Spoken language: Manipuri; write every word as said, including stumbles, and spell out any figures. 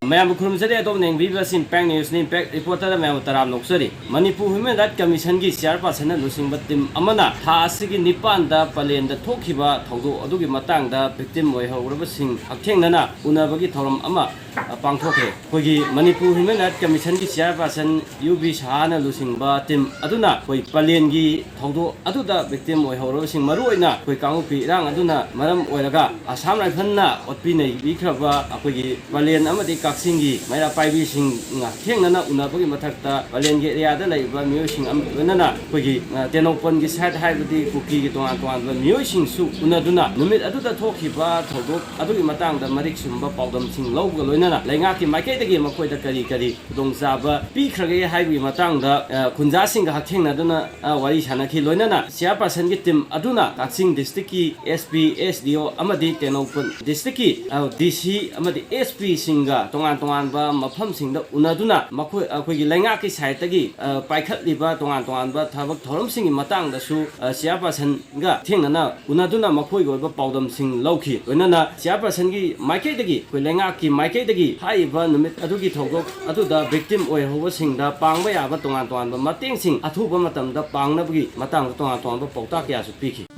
ꯃꯌꯥꯝꯕꯨ ꯈꯨꯔꯨꯝꯖꯔꯤ꯫ ꯑꯗꯣꯝꯅ ꯌꯦꯡꯕꯤꯕ ꯑꯁꯤ ꯏꯝꯄꯦꯛ ꯅ꯭ꯌꯨꯁꯅꯤ꯫ ꯏꯝꯄꯦꯛ ꯔꯤꯄꯣꯔꯇꯔꯗ ꯃꯌꯥꯝꯕꯨ ꯇꯔꯥꯝꯅ ꯑꯣꯛꯆꯔꯤ꯫ ꯃꯅꯤꯄꯨꯔ ꯍ꯭ꯌꯨꯃꯦꯟ ꯔꯥꯏꯠ ꯀꯃꯤꯁꯟꯒꯤ ꯆꯤꯌꯥꯔꯄꯥꯔꯁꯟꯅ ꯂꯨꯆꯤꯡꯕ ꯇꯤꯝ ꯑꯃꯅ ꯊꯥ ꯑꯁꯤꯒꯤ ꯅꯤꯄꯥꯟꯗ ꯄꯂꯦꯟꯗ ꯊꯣꯛꯈꯤꯕ ꯊꯧꯗꯣꯛ ꯑꯗꯨꯒꯤ ꯃꯇꯥꯡꯗ ꯚꯤꯛꯇꯤꯝ ꯑꯣꯏꯍꯧꯔꯕꯁꯤꯡ ꯍꯛꯊꯦꯡꯅꯅ ꯎꯅꯕꯒꯤ ꯊꯧꯔꯝ ꯑꯃ, ꯑ, ꯄꯥꯡꯊꯣꯛꯈ꯭ꯔꯦ꯫ ꯑꯩꯈꯣꯏꯒꯤ ꯃꯅꯤꯄꯨꯔ ꯍ꯭ꯌꯨꯃꯦꯟ ꯔꯥꯏꯠ ꯀꯃꯤꯁꯟꯒꯤ ꯆꯤꯌꯥꯔꯄꯥꯔꯁꯟ ꯌꯨ ꯕꯤ ꯁꯍꯥꯅ ꯂꯨꯆꯤꯡꯕ ꯇꯤꯝ ꯑꯗꯨꯅ ꯑꯩꯈꯣꯏ ꯄꯂꯦꯟꯒꯤ ꯊꯧꯗꯣꯛ ꯑꯗꯨꯗ ꯚꯤꯛꯇꯤꯝ ꯑꯣꯏꯍꯧꯔꯕꯁꯤꯡ, ꯃꯔꯨꯑꯣꯏꯅ ꯑꯩꯈꯣꯏ ꯀꯥꯡꯂꯨꯞꯀꯤ ꯏꯔꯥꯡ ꯑꯗꯨꯅ ꯃꯔꯝ ꯑꯣꯏꯔꯒ ꯑꯁꯥꯝ ꯔꯥꯏꯐꯜꯅ ꯑꯣꯠꯄꯤ ꯅꯩꯕꯤꯈ꯭ꯔꯕ ꯑꯩꯈꯣꯏꯒꯤ ꯄꯂꯦꯟ ꯑꯃꯗꯤ ꯀꯛꯆꯤꯡꯒꯤ ꯃꯩꯔꯥ ꯄꯥꯏꯕꯤꯁꯤꯡ ꯍꯛꯊꯦꯡꯅꯅ ꯎꯅꯕꯒꯤ ꯃꯊꯛꯇ ꯄꯂꯦꯟꯒꯤ ꯑꯦꯔꯤꯌꯥꯗ ꯂꯩꯔꯤꯕ ꯃꯤꯑꯣꯏꯁꯤꯡ ꯑꯃ ꯂꯣꯏꯅꯅ ꯑꯩꯈꯣꯏꯒꯤ, ꯑ, ꯇꯦꯡꯅꯧꯄꯜꯒꯤ ꯁꯥꯏꯠ ꯍꯥꯏꯕꯗꯤ ꯀꯨꯀꯤꯒꯤ ꯇꯣꯉꯥꯟ ꯇꯣꯉꯥꯟꯕ ꯃꯤꯑꯣꯏꯁꯤꯡꯁꯨ ꯎꯅꯗꯨꯅ ꯅꯨꯃꯤꯠ ꯑꯗꯨꯗ ꯊꯣꯛꯈꯤꯕ ꯊꯧꯗꯣꯛ ꯑꯗꯨꯒꯤ ꯃꯇꯥꯡꯗ ꯃꯔꯤꯛ ꯆꯨꯝꯕ ꯄꯥꯎꯗꯝꯁꯤꯡ ꯂꯧꯕꯒ ꯂꯣꯏꯅꯅ ꯂꯩꯉꯥꯛꯀꯤ ꯃꯥꯏꯀꯩꯗꯒꯤ ꯃꯈꯣꯏꯗ ꯀꯔꯤ ꯀꯔꯤ ꯈꯨꯗꯣꯡꯆꯥꯕ ꯄꯤꯈ꯭ꯔꯒꯦ ꯍꯥꯏꯕꯒꯤ ꯃꯇꯥꯡꯗ, ꯑ, ꯈꯨꯟꯖꯥꯁꯤꯡꯒ ꯍꯛꯊꯦꯡꯅꯗꯨꯅ, ꯑ, ꯋꯥꯔꯤ ꯁꯥꯟꯅꯈꯤ꯫ ꯂꯣꯏꯅꯅ ꯆꯤꯌꯥꯔꯄꯥꯔꯁꯟꯒꯤ ꯇꯤꯝ ꯑꯗꯨꯅ ꯀꯛꯆꯤꯡ ꯗꯤꯁꯇ꯭ꯔꯤꯛꯀꯤ ꯑꯦꯁ ꯄꯤ, ꯑꯦꯁ ꯗꯤ ꯑꯣ ꯑꯃꯗꯤ ꯇꯦꯡꯅꯧꯄꯜ ꯗꯤꯁꯇ꯭ꯔꯤꯛꯀꯤ, ꯑ, ꯗꯤ ꯁꯤ ꯑꯃꯗꯤ ꯑꯦꯁ ꯄꯤꯁꯤꯡꯒ ꯇꯣꯉꯥꯟ ꯇꯣꯉꯥꯟꯕ ꯃꯐꯝꯁꯤꯡꯗ ꯎꯅꯗꯨꯅ ꯃꯈꯣꯏ, ꯑꯩꯈꯣꯏꯒꯤ ꯂꯩꯉꯥꯛꯀꯤ ꯁꯥꯏꯠꯇꯒꯤ, ꯑ, ꯄꯥꯏꯈꯠꯂꯤꯕ ꯇꯣꯉꯥꯟ ꯇꯣꯉꯥꯟꯕ ꯊꯕꯛ ꯊꯧꯔꯝꯁꯤꯡꯒꯤ ꯃꯇꯥꯡꯗꯁꯨ, ꯑ, ꯆꯤꯌꯥꯔꯄꯥꯔꯁꯟꯒ ꯊꯦꯡꯅꯅ ꯎꯅꯗꯨꯅ ꯃꯈꯣꯏꯒꯤ ꯑꯣꯏꯕ ꯄꯥꯎꯗꯝꯁꯤꯡ ꯂꯧꯈꯤ꯫ ꯂꯣꯏꯅꯅ ꯆꯤꯌꯥꯔꯄꯥꯔꯁꯟꯒꯤ ꯃꯥꯏꯀꯩꯗꯒꯤ, ꯑꯩꯈꯣꯏ ꯂꯩꯉꯥꯛꯀꯤ ꯃꯥꯏꯀꯩꯗꯒꯤ ꯍꯥꯏꯔꯤꯕ ꯅꯨꯃꯤꯠ ꯑꯗꯨꯒꯤ ꯊꯧꯗꯣꯛ ꯑꯗꯨꯗ ꯚꯤꯛꯇꯤꯝ ꯑꯣꯏꯍꯧꯕꯁꯤꯡꯗ ꯄꯥꯡꯕ ꯌꯥꯕ ꯇꯣꯉꯥꯟ ꯇꯣꯉꯥꯟꯕ ꯃꯇꯦꯡꯁꯤꯡ ꯑꯊꯨꯕ ꯃꯇꯝꯗ ꯄꯥꯡꯅꯕꯒꯤ ꯃꯇꯥꯡꯗ ꯇꯣꯉꯥꯟ ꯇꯣꯉꯥꯟꯕ ꯄꯥꯎꯇꯥꯛ ꯀꯌꯥꯁꯨ ꯄꯤꯈꯤ꯫